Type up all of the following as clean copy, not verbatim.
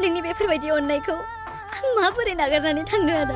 नोंनि बेफोरबायदि अननायखौ आं माबोरै नागारनानै थांनो आदा।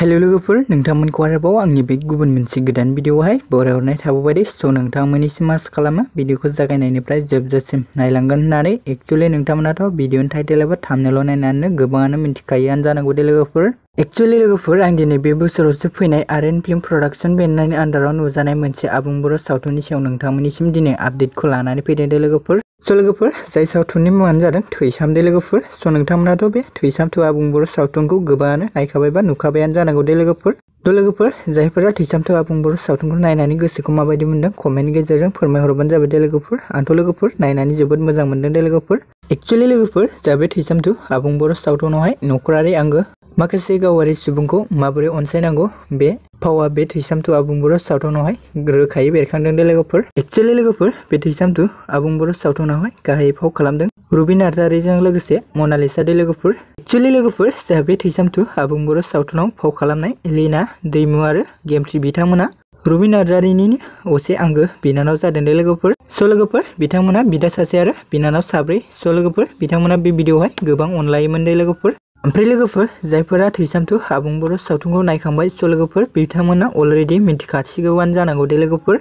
हेलो लोगोफोर, नोंथांमोनखौ आरोबाव आंनि बे गुबुन मोनसे गोदान भिडिअआवहाय बरायहरनाय थाबाय दे। स' नोंथांमोननिसिम आसा खालामो भिडिअखौ जागायनायनिफ्राय जोबजासिम नायलांगोन होननानै। एक्चुअली नोंथांमोनाथ' भिडिअनि टाइटेल एबा थाम्बनेइल नायनानै गोबाङानो मिन्थिखायोआनो जानांगौ दे लोगोफोर। एक्चुअली लोगोफोर, आं दिनै बे बोसोरावसो फैनाय फिल्म प्रडाक्शन बेननि आन्दाराव नुजानाय मोनसे आबुं बर' सावथुननि सायाव नोंथांमोननिसिम दिनै आपडेटखौ लानानै फैदों दे लोगोफोर। स' लोगोफोर, जाय सावथुननि मुङानो जादों थुइसाम दे लोगोफोर। स' नोंथांमोनाथ' बे थुइसाम आबुं बर' सावथुनखौ गोबाङानो नायखाबाय बा नुखाबायानो जानांगौ दे लोगोफोर। थ' लोगोफोर, जायफोरा थुइसाम आबुं बर' सावथुनखौ नायनानै गोसोखौ माबायदि मोनदों कमेन्टनि गेजेरजों फोरमायहरबानो जाबाय दे लोगोफोर। आंथ' लोगोफोर नायनानै जोबोद मोजां मोनदों दे लोगोफोर। एक्चुअली लोगोफोर, जा बे थुइसाम आबुं बर' सावथुनावहाय नखरारि आंगो माखासे गावारि सुबुंखौ माबोरै अनसायनांगौ बे फावा बे थुइसाम आबुं बर' सावथुनावहाय रोखायै बेरखांदों दे लोगोफोर। एक्चुअली लोगोफोर, बे थुइसाम आबुं बर' सावथुनावहाय गाहायै फाव खालामदों रुबि नार्जारिजों लोगोसे मनालिसा दे लोगोफोर। एक्चुअली लोगोफोर, जा बे थुइसाम आबुं बर' सावथुनाव फाव खालामनाय लीना, दैमु आरो गेमस्रि बिथांमोना रुबि नार्जारिनिनो असे आंगो बिनानाव जादों दे लोगोफोर। स' लोगोफोर, बिथांमोना बिदा सासे आरो बिनानाव साब्रै। स' लोगोफोर, बिथांमोना बे भिडिअआवहाय गोबां अनलायोमोन दे लोगोफोर। ओमफ्राय लोगोफोर, जायफोरा थुइसाम आबुं बर' सावथुनखौ नायखांबाय, स' लोगोफोर बिथांमोना अलरेडि मिन्थिखासिगौआनो जानांगौ दे लोगोफोर।